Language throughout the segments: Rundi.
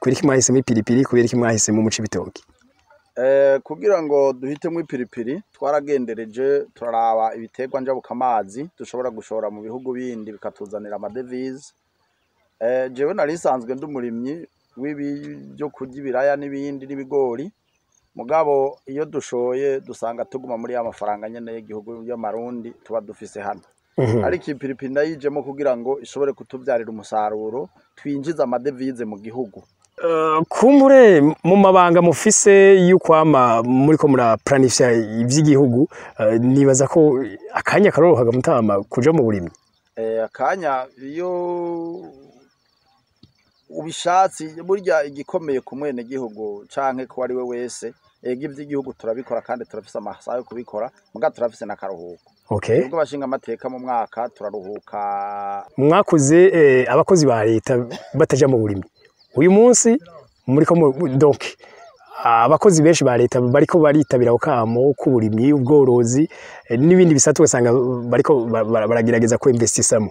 Kubera iki mwahisemo ipiripiri? Kubera iki mwahisemo mu Cibitoki? Kugira ngo duhitemo ipiripiri, twaragendereje turaraba ibiterwa njabukamazi dushobora gushora mu bihugu bindi bikatuzanira amadevize. Jewe nari nsanzwe ndi umurimyi w'ibyo kurya, ibiraya n'ibindi n'ibigori, mugabo iyo dushoye dusanga tuguma muri ya mafaranga nyene y'igihugu y'amarundi tuba dufise hano. Ariko ipiripiri ndayijemo kugira ngo ishobore kutubyarira umusaruro, twinjize amadevize mu gihugu. Kumbure mu mabanga mufise y'ukwama muriko muraplanifya ivy'igihugu, nibaza ko akanya karorohaga mutama kuja mu burimyi. Akanya iyo ubishatse, burya igikomeye ku mwene gihugu canke ko ari we wese, ega ivy'igihugu turabikora kandi turafise amasaha yo kubikora, muga turafise n'akaruhuko. Ubwo bashinga amateka mu mwaka turaruhuka. Mwakuze abakozi ba leta bataja mu burimyi. Uyu munsi muriko donc abakozi benshi ba leta bariko baritabira ako kamo k'uburimyi, ubworozi, n'ibindi bisata, ugasanga bariko baragerageza ku investisamo.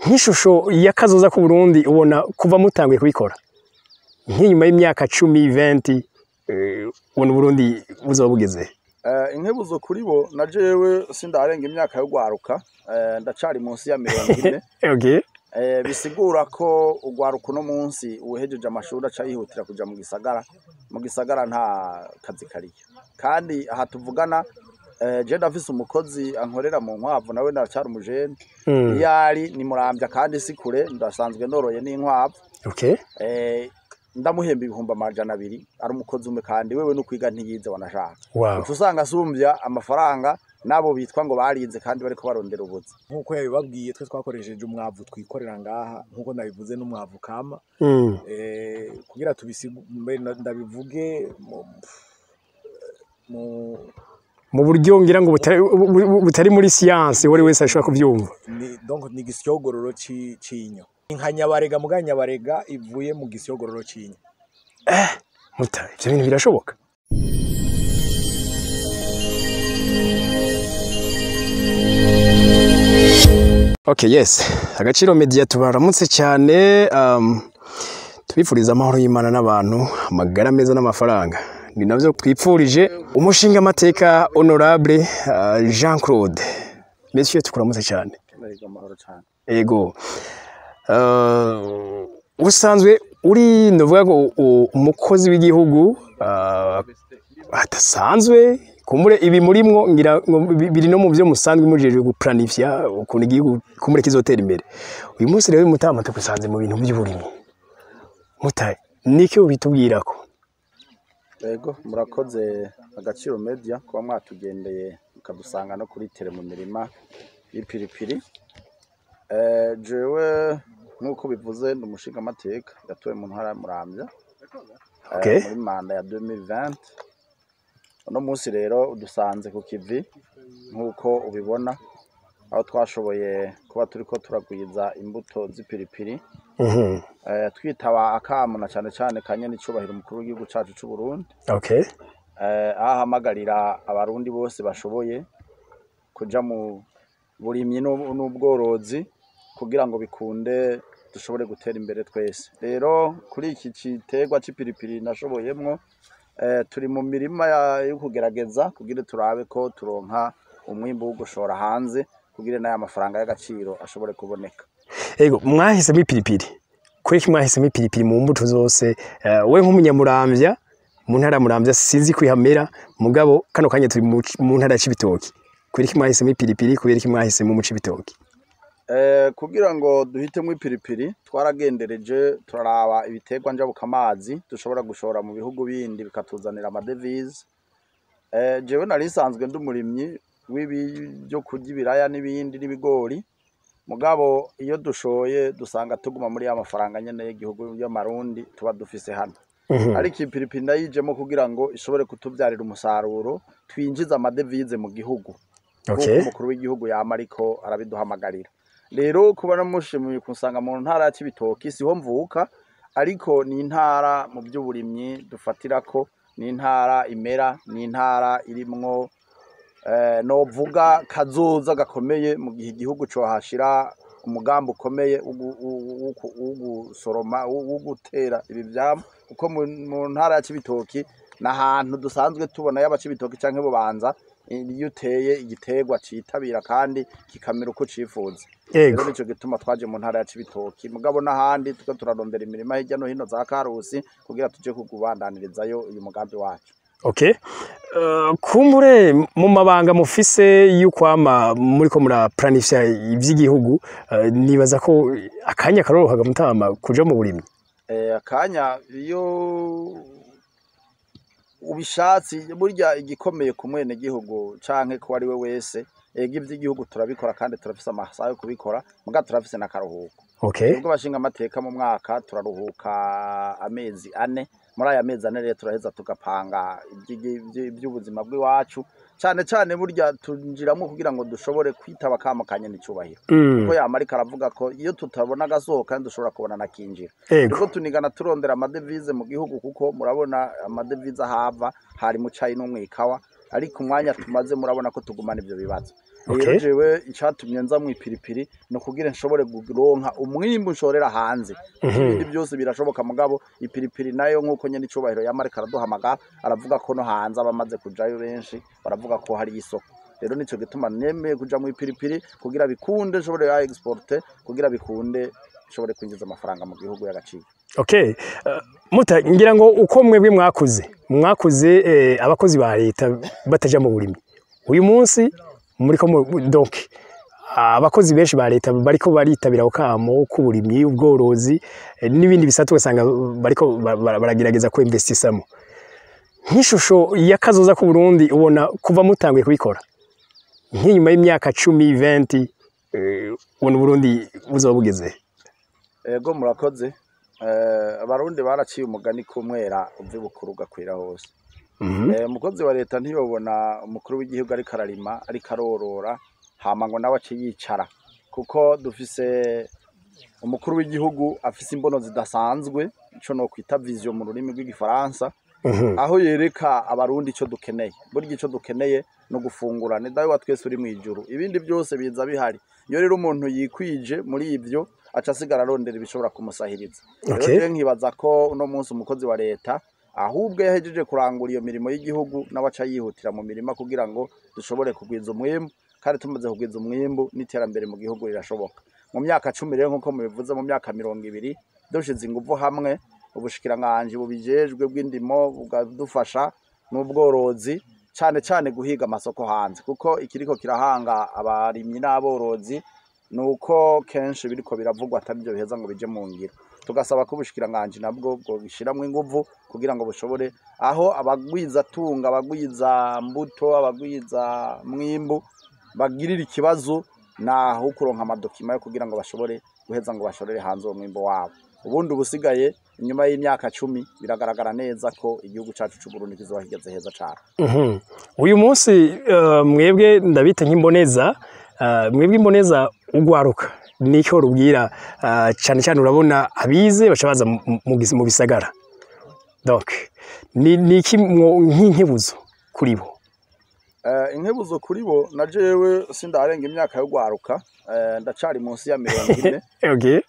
Nk'ishusho y'akazoza ku Burundi ubona kuva mutanguye kubikora, nk'inyuma y'imyaka 10, 20, ubona Uburundi buzoba bugeze? Inkebuzo kuri bo, na jewe sindarenga imyaka yo gwaruka, ndacari munsi ya 40. Bisigura ko ugwaruka uno munsi uhejeje amashuri aca yihutira kuja mu gisagara. Mu gisagara nta kazi kariyo, kandi aha tuvugana, je ndafise umukozi ankorera mu nkwavu, nawe ndacari umujene. Iyo ari ni Muramvya kandi si kure, ndasanzwe noroye n'inkwavu. Ndamuhemba 200,000, ari umukozi umwe, kandi wewe no kwiga ntiyize wanashaka. Uca usanga asumvya amafaranga nabo bitwa ngo barize kandi bariko barondera ubuzi. Nk'uko yabibabwiye, twe twakoresheje umwavu twikorera ngaha, nk'uko nabivuze, n'umwavu kama. Kugira tubisigu mbe ndabivuge mu Mu buryo ngira ngo butari muri science, uwo ari wese ashobora kuvyumva. Ni donc ni igisyogororo c'inyo, nka nyabarega, muga nyabarega ivuye mu gisyogororo c'inyo. Muta, ivyo bintu birashoboka? Okay, yes. Agaciro Media tubaramutse cyane, tubifuriza amahoro y'Imana n'abantu, amagara meza n'amafaranga. Ni navyo twipfurije umushinga amateka honorable Jean Claude. Monsieur, tukuramutse cyane. Mbega amahoro cane. Ego. Usanzwe uri, ndavuga ngo umukozi w'igihugu adasanzwe, kumbure ibi murimwo ngira ngo biri no mu byo musanzwe mujejwe guplanifya ukuntu igihugu kumbure kizotera imbere. Uyu munsi rero mutama tugusanze mu bintu by'uburimyi. Muta, niki ubitubwirako? Ego, murakoze Agaciro Media kuba mwatugendeye mukadusanga no kuri terrain mu mirima y'ipiripiri. Jewe nk'uko bivuze ndi umushinga amateka yatowe mu ntara ya Muramvya muri manda ya 2020. Uno munsi rero udusanze ku kivi nk'uko ubibona, aho twashoboye kuba turiko turagwiza imbuto z'ipiripiri, twitaba akamo na cane cane ka nyenicubahiro umukuru w'igihugu cacu c'u Burundi, aho ahamagarira abarundi bose bashoboye kuja mu burimyi n'ubworozi kugira ngo bikunde dushobore gutera imbere twese. Rero kuri iki giterwa c'ipiripiri nashoboyemwo, turi mu mirima yo kugerageza kugira turabe ko turonka umwimbu wo gushora hanze kugira n'aya mafaranga y'agaciro ashobore kuboneka. Ego, mwahisemo ipiripiri. Kubera iki mwahisemo ipiripiri mu mbuto zose? We nk'umunyamuramvya, mu ntara ya Muramvya sinzi kwihamera, mugabo kano kanya turi mu ntara ya Cibitoki. Kubera iki mwahisemo ipiripiri? Kubera iki mwahisemo mu Cibitoki? Kugira ngo duhitemo ipiripiri, twaragendereje turaraba ibiterwa njabukamazi dushobora gushora mu bihugu bindi bikatuzanira amadevize. Jewe nari nsanzwe ndi umurimyi w'ibyo kurya, ibiraya n'ibindi n'ibigori, mugabo iyo dushoye dusanga tuguma muri ya mafaranga nyene y'igihugu y'amarundi tuba dufise hano. Ariko ipiripiri ndayijemo kugira ngo ishobore kutubyarira umusaruro, twinjize amadevize mu gihugu, nk'uko umukuru w'igihugu yama ariko arabiduhamagarira. Rero kuba namushimiye kusanga mu ntara ya Cibitoki, siho mvuka, ariko ni intara mu by'uburimyi dufatirako, ni intara imera, ni intara irimwo novuga kazoza gakomeye mu gihe igihugu cohashira. Umugambi ukomeye wo gusoroma, wo gutera ibi vyamwa, kuko mu ntara ya Cibitoki n'ahantu dusanzwe tubona, yaba Cibitoki canke Bubanza, iyo uteye igiterwa citabira kandi kikamera uko ucifuza. Rero nico gituma twaje mu ntara ya Cibitoki, mugabo n'ahandi tuko turarondera imirima hirya no hino za Karusi kugira tuje kugubandanirizayo uyu mugambi wacu. Okay. Kumbure mu mabanga mufise y'ukwama muriko muraplanifya ivy'igihugu, nibaza ko akanya karoroha mutama kuja mu burimyi. Akanya iyo ubishatse, burya igikomeye ku mwene gihugu canke ko ari we wese, ega ivy'igihugu turabikora kandi turafise amasaha yo kubikora, muga turafise n'akaruhuko. Ubwo bashinga amateka mu mwaka turaruhuka amezi 4. Muri aya mezi 4 rero turaheza tugapanga iby'ubuzima bw'iwacu, cane cane burya tunjiramwo kugira ngo dushobore kwitaba kamo kanya n'icubahiro, kuko yama ariko aravuga ko iyo tutabona agasohoka dushobora kubona nakinjira. Kuko tunigana turondera amadevize mu gihugu, kuko murabona amadevize ahava hari mu cayi no mwikawa, ariko umwanya tumaze murabona ko tugumana ivyo bibazo. Rero jewe icatumye nza mu ipiripiri no kugira nshobore kuronka umwimbu nshorera hanze. Ibindi byose birashoboka, mugabo ipiripiri nayo nkuko nyene icubahiro yamarika araduhamagara aravuga ko no hanze abamaze kujayo benshi baravuga ko hari isoko. Rero nico gituma nemeye kuja mu ipiripiri kugira bikunde nshobore ya exporter, kugira bikunde nshobore kwinjiza amafaranga mu gihugu y'agaciro. Okay. Muta ngira ngo uko mwebwe mwakuze abakozi ba leta bataja mu burimyi. Uyu munsi muriko donc abakozi benshi ba leta bariko baritabira kamo k'uburimyi, ubworozi n'ibindi bisata, ugasanga bariko baragerageza ko investisamo. Nk'ishusho y'akazoza ku Burundi ubona kuva mutanguye kubikora nk'inyuma y'imyaka 10 20, ubona Burundi buzoba bugeze? Ego, murakoze. Abarundi baraciye umugani kumwera uvi bukuru ugakwira hose. Umukozi wa leta ntiyobona umukuru w'igihugu ariko ararima, ariko arorora, hama ngo nawe ace yicara, kuko dufise umukuru w'igihugu afise imbono zidasanzwe, ico no kwita vision mu rurimi rw'igifaransa, aho yereka abarundi ico dukeneye. Burya ico dukeneye no gufungura, ni dawe wa twese uri mwijuru, ibindi byose biza bihari. Iyo rero umuntu yikwije muri ivyo aca asigara arondera ibishobora kumusahiriza. Rero nkibaza ko uno munsi umukozi wa leta ahubwo yahejeje kurangura iyo mirimo y'igihugu nawe aca yihutira mu mirima kugira ngo dushobore kugwiza umwimbu, kandi tumaze kugwiza umwimbu n'iterambere mu gihugu rirashoboka. Mu myaka 10 rero nkuko mubivuze, mu myaka 20 dushize inguvu hamwe, ubushikiranganji bubijejwe bw'indimo bukadufasha n'ubworozi, cane cane guhiga amasoko hanze, kuko ikiriko kirahanga abarimyi n'aborozi nuko kenshi biriko biravugwa atari byo biheza ngo bije mu ngiro. Tugasaba ko ubushikiranganji nabwo bwobishiramwo inguvu kugira ngo bushobore aho abagwiza tunga, abagwiza mbuto, abagwiza mwimbu bagirira ikibazo naho kuronka amadokima yo kugira ngo bashobore guheza ngo bashorere hanze uwo mwimbo wabo. Ubundi ubusigaye inyuma y'imyaka 10 biragaragara neza ko igihugu cacu c'u Burundi kizoba kigeze heza cane. Uyu munsi mwebwe ndabita nk'imboneza, mwebwe imboneza ugwaruka niko rubwira, cyane cyane urabona abize baca baza mu bisagara. Donc ni iki nk'inkebuzo kuri bo? Inkebuzo kuri bo, na jewe sindarenga imyaka yo gwaruka, ndacari munsi ya 40. Okay.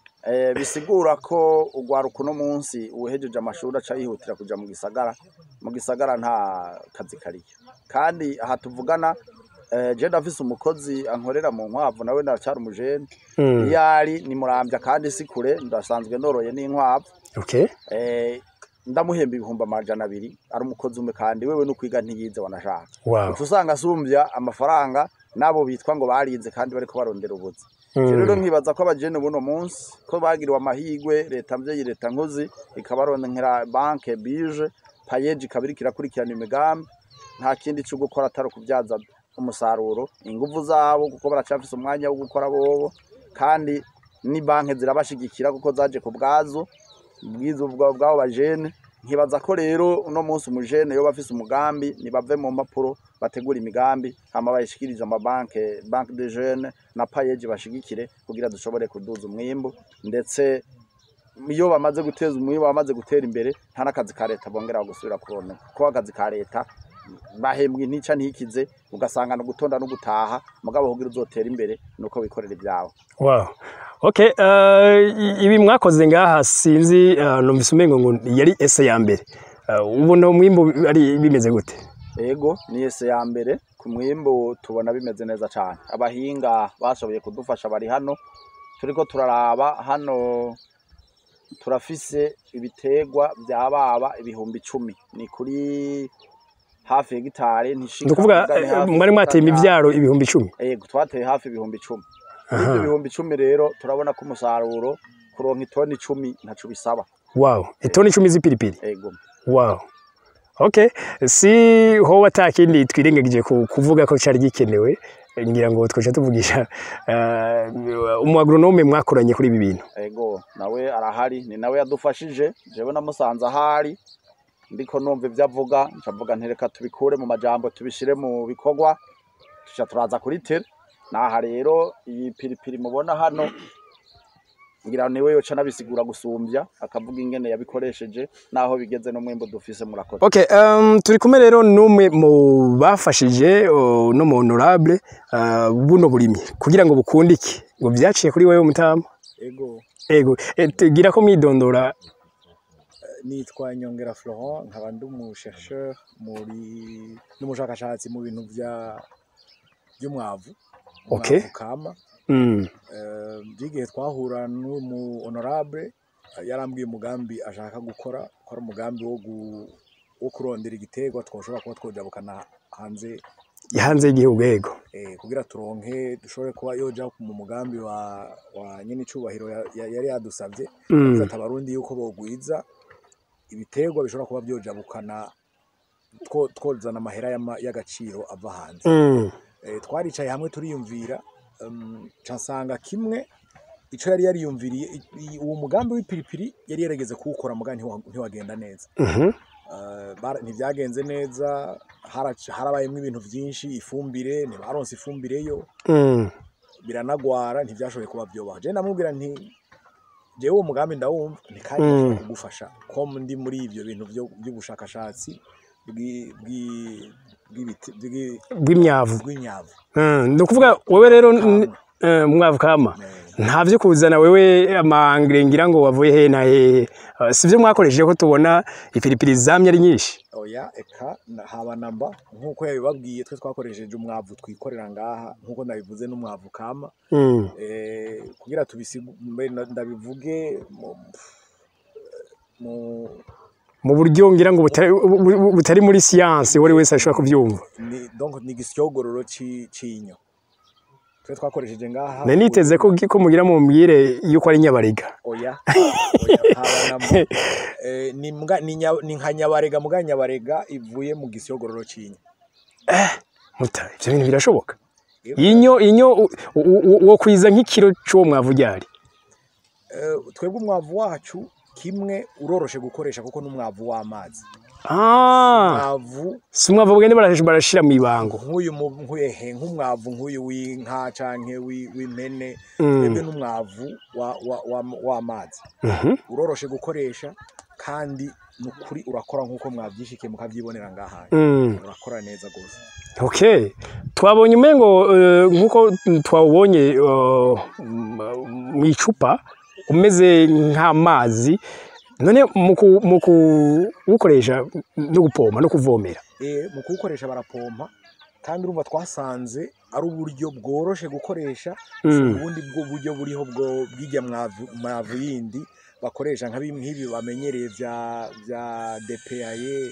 Bisigura ko ugwaruka no munsi uhejeje amashuri aca yihutira kuja mu gisagara. Mu gisagara nta kazi kariyo, kandi aha tuvugana je ndafise umukozi ankorera mu nkwavu, nawe ndacari umujene. Iyo ari ni Muramvya kandi si kure, ndasanzwe noroye n'inkwavu. Okay. Ndamuhemba 200,000 ari umukozi umwe, kandi wewe no kwiga ntiyize wanashaka. Uca usanga asumbya amafaranga nabo bitwa ngo barize kandi bariko barondera ubuzi. Rero nkibaza ko abajene buno munsi ko bagiriwe amahigwe, leta mvyeyi, leta nkozi ikabaronkera banke bije payeji kabiri kirakurikirana imigambi, nta kindi cyo gukora atari kubyaza umusaruro inguvu zabo, kuko baracafise umwanya wo gukora bobo, kandi ni banke zirabashigikira kuko zaje ku bwazo bwizo bwabo bajene. Nkibaza ko rero uno munsi umujene yo bafise umugambi nibave mu mpapuro bategura imigambi, hama bayishikirize amabanke, banque de jeunes na payeji bashigikire kugira dushobore kuduza umwimbu. Ndetse iyo bamaze guteza umwimbu, bamaze gutera imbere, nta n'akazi ka leta bongera gusubira kuronka, kuko akazi ka leta bahembwa intica ntikize, ugasanga no gutonda no gutaha, mugabo kugira uzotera imbere nuko wikorera ibyawe. Wow. Okay, ibi mwakoze ngaha sinzi, numvise umengo ngo yari essai ya mbere. Ubona umwimbu ari bimeze gute? Ego, ni essai ya mbere. Ku mwimbu tubona bimeze neza cyane. Abahinga bashoboye kudufasha bari hano, turiko turaraba hano turafise ibitegwa byababa 10,000, ni kuri hafi hegitari ntishika. Ni ukuvuga mwari mwateye imivyaro 10,000? Ego, twateye hafi 10,000. Ibyo 10,000 rero turabona ko umusaruro kuronka itoni 10 ntaco bisaba. Wow, itoni 10 z'ipiripiri. Ego. Wow. Okay, si hoba atakindi twirengagije kuvuga ko cari gikenewe, ngira ngo twoca tuvugisha umu agronome mwakoranye kuri ibi bintu. Ego, nawe arahari, ni nawe yadufashije. Jewe namusanze ahari ndiko numva ivyo avuga, ncavuga nti reka tubikure mu majambo tubishire mu bikorwa, tuca turaza kuri terre. Naha rero iyi piripiri mubona hano, ngira niwe yoca nabisigura gusumbya, akavuga ingene yabikoresheje naho bigeze no mwimbo dufise. Murakoze. Okay, turi kumwe rero n'umwe mu bafashije no mu honorable buno burimyi kugira ngo bukundike, ngo vyaciye kuri wewe mutama. Ego. Ego, gira ko mwidondora. Nitwa Nyongera Florent, nkaba ndi umu chercheur muri n'umushakashatsi mu bintu vya by'umwavu. Umwavu kama. By'igihe twahura n'umu honorable, yarambwiye umugambi ashaka gukora, ko ari umugambi wo kurondera igiterwa twoshobora kuba twojabukana hanze, hanze y'igihugu. Ego. Kugira turonke dushobore kuba yoja mu mugambi wa nyene icubahiro yari yadusavye. Ati abarundi yuko bogwiza ibiterwa bishobora kuba byojabukana, twozana amahera y'agaciro ava hanze. Twaricaye hamwe turiyumvira, nsanga kimwe ico yari yariyumviriye, uwo mugambi w'ipiripiri yari yarageze kuwukora, muga ntiwagenda neza. Ntivyagenze neza, harabayemwo ibintu vyinshi, ifumbire ntibaronse ifumbire yo biranagwara, ntivyashoboye kuba vyobaho. Je ndamubwira nti jewe uwo mugambi ndawumva, nti kandi ndashobora kugufasha ko ndi muri ivyo bintu by'ubushakashatsi bw'imyavu. Bw'imyavu. Ni ukuvuga wewe rero Kama. Mwavu kama nta vyo kuzana wewe amangre ngira ngo wavuye he na hehe. Sivyo mwakoresheje ko tubona ipiripiri zamye ari nyinshi? Oya, eka haba namba. Nk'uko yabibabwiye, twe twakoresheje umwavu twikorera ngaha, nk'uko nabivuze n'umwavu kama. Kugira tubisigu ndabivuge mu Mu buryo ngira ngo butari muri science, uwo ari wese ashobora kuvyumva. Ni donc ni igisyogororo c'inyo twe twakoresheje ngaha. Nari niteze ko mugira mumbwire yuko ari nyabarega. Oya, oya, haba namba. Ni mbwa ni nka nyabarega, muga nyabarega ivuye mu gisyogororo c'inyo. Muta, ivyo bintu birashoboka? Yego. Inyo wo kwiza nk'ikiro c'uwo mwavu ryari? Twebwe umwavu wacu kimwe uroroshe gukoresha kuko n'umwavu w'amazi. Umwavu Si umwavu bagenda barashira mw'ibango. Nk'uyu nk'uyehe nk'umwavu nk'uyu w'inka canke w'impene. Twebwe n'umwavu w'amazi uroroshe gukoresha, kandi nukuri urakora nk'uko mwavyishikiye mukavyibonera ngaha. Urakora neza gose. Okay. Twabonye umengo nkuko twawubonye mw'icupa umeze nk'amazi, none mu kuwukoresha no gupompa no kuvomera? Mu kuwukoresha barapompa, kandi urumva twasanze ari uburyo bworoshe gukoresha. Ubundi bwo buryo buriho bwo bw'ijya mwavu yindi bakoresha nka bimwe nk'ibi bamenyereye vya DPAE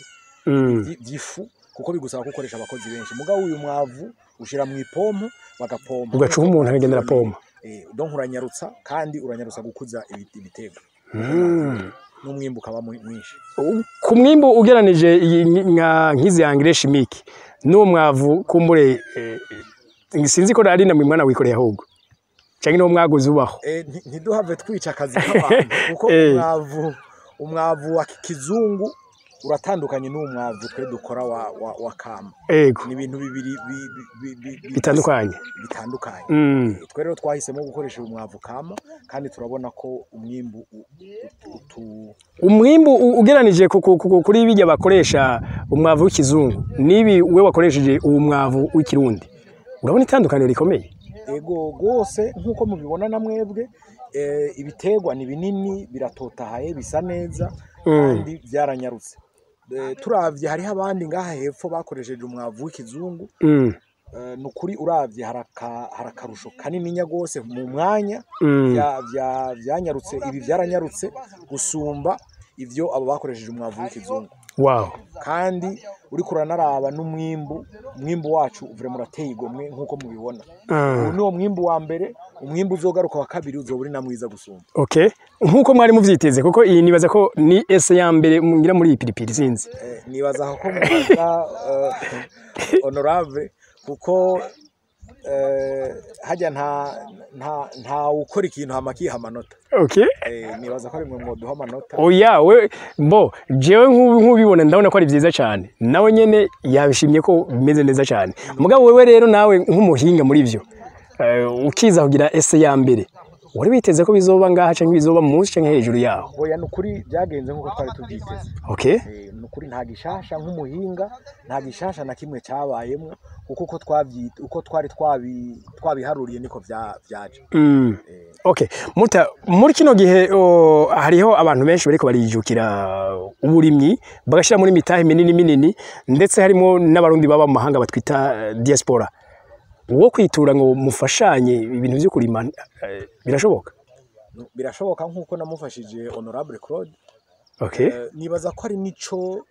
vy'ifu, kuko bigusaba gukoresha abakozi benshi. Mugabo uyu mwavu ushira mu ipompo bagapompa. Ugaca umuntu akagenda arapompa. Donc uranyarutsa, kandi uranyarutsa gukuza ibiterwa n'umwimbu ukaba mwinshi. Ku mwimbu ugeranije nk'izi engrais chimique n'uwo mwavu, kumbure sinzi ko ari namwe mwana wikoreye ahubwo canke n'uwo mwaguze ubaho. Ntiduhave twica akazi k'abantu, kuko umwavu wa kizungu uratandukanye n'uwo mwavu twe dukora wa kama. Ni ibintu bibiri Bitandukanye. Bitandukanye. Twe rero twahisemo gukoresha umwavu kama, kandi turabona ko umwimbu Umwimbu ugeranije kuri bijya bakoresha umwavu w'ikizungu nibi we wakoresheje uwo mwavu w'ikirundi, urabona itandukaniro rikomeye? Ego gose, nk'uko mubibona na mwebwe. Ibiterwa ni binini, biratotahaye, bisa neza kandi byaranyarutse. Turavye hariho abandi ngaha hepfo bakoresheje umwavu w'ikizungu. Ni ukuri uravye hari akarusho kanininya gose mu mwanya. Vyanyarutse, ibi vyaranyarutse gusumba ivyo abo bakoresheje umwavu w'ikizungu. Kandi uriko uranaraba n'umwimbu, umwimbu wacu vraiment urateye igomwe nk'uko mubibona. Uyu ni wo mwimbu wa mbere, umwimbu uzogaruka wa kabiri uzoba uri na mwiza gusumba. Okay, nkuko mwari muvyiteze, kuko iyi nibaza ko ni ese ya mbere ngira muri iyi piripiri, sinzi. Nibaza ko mubaza honorable, kuko hajya nta ukora ikintu hama akiha amanota. Nibaza ko ari mwe mwoduha amanota. Oya, we bo jewe nk'ubibona ndabona ko ari vyiza cyane, nawe nyene yabishimye ko bimeze neza cyane. Mugabo wewe rero nawe nk'umuhinga muri vyo, ukiza kugira ese ya mbere, wari witeze ko bizoba ngaha canke bizoba munsi canke hejuru yaho? Oya, ni ukuri byagenze nk'uko twari tubyiteze. Ni ukuri nta gishasha, nk'umuhinga nta gishasha na kimwe cyabayemwo, kuko uko twari twabiharuriye niko vyaje. Okay. Muta, muri kino gihe hariho abantu benshi bariko barijukira uburimyi, bagashira muri mitahe minini minini, ndetse harimo n'abarundi baba mu mahanga batwita diaspora. Uwo kwitura ngo mufashanye ibintu vyo kurima, birashoboka? Birashoboka nk'uko namufashije honorable Claude. Nibaza ko ari nico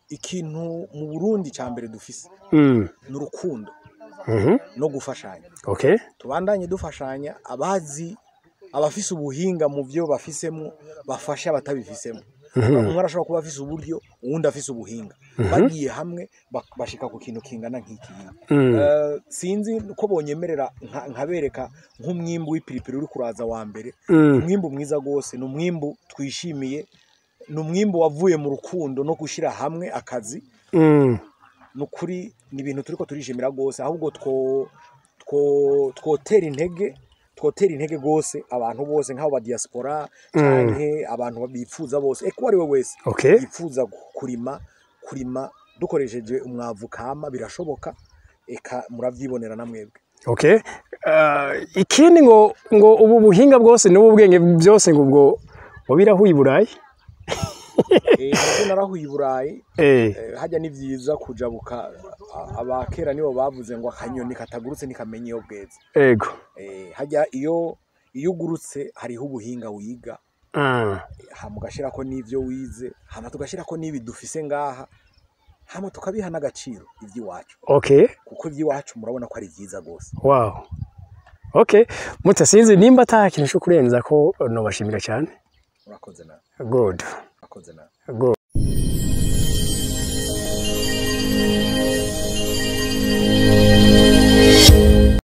ikintu mu Burundi ca mbere dufise. Ni urukundo no gufashanya. Tubandanye dufashanya, abazi abafise ubuhinga mu byo bafisemo bafasha abatabifisemo. Umwe arashobora kuba afise uburyo, uwundi afise ubuhinga. Bagiye hamwe bashika ku kintu kingana nk'iki. Sinzi ko bonyemerera nkabereka nk'umwimbu w'ipiripiri uri kuraza wa mbere. Umwimbu mwiza gose, ni umwimbu twishimiye, ni umwimbu wavuye mu rukundo no gushira hamwe akazi. Nukuri ni ibintu turiko turishimira gose, ahubwo twotera intege, twotera intege gose abantu bose nk'abo ba diaspora canke abantu bifuza bose, eko ari we wese yifuza kurima dukoresheje umwavu kama, birashoboka, eka muravyibonera na mwebwe. Okay. Ikindi ngo ubu buhinga bwose n'ubu bwenge byose ngo ubwo wabirahuye i Burayi? Nabwo narahuye i Burayi. Hajya ni vyiza kujabuka, abakera nibo bavuze ngo akanyoni katagurutse ntikamenya iyo bweze. Hajya iyo ugurutse hariho ubuhinga wiga. Hama ugashirako n'ivyo wize, hama tugashirako n'ibi dufise ngaha, hama tukabiha n'agaciro ivy'iwacu. Kuko ivy'iwacu murabona ko ari vyiza gose. Wow. Okay. Muta, sinzi nimba ata kintu cyo kurenza ko nobashimira cyane. Murakoze nawe. Good. Murakoze nawe. Good.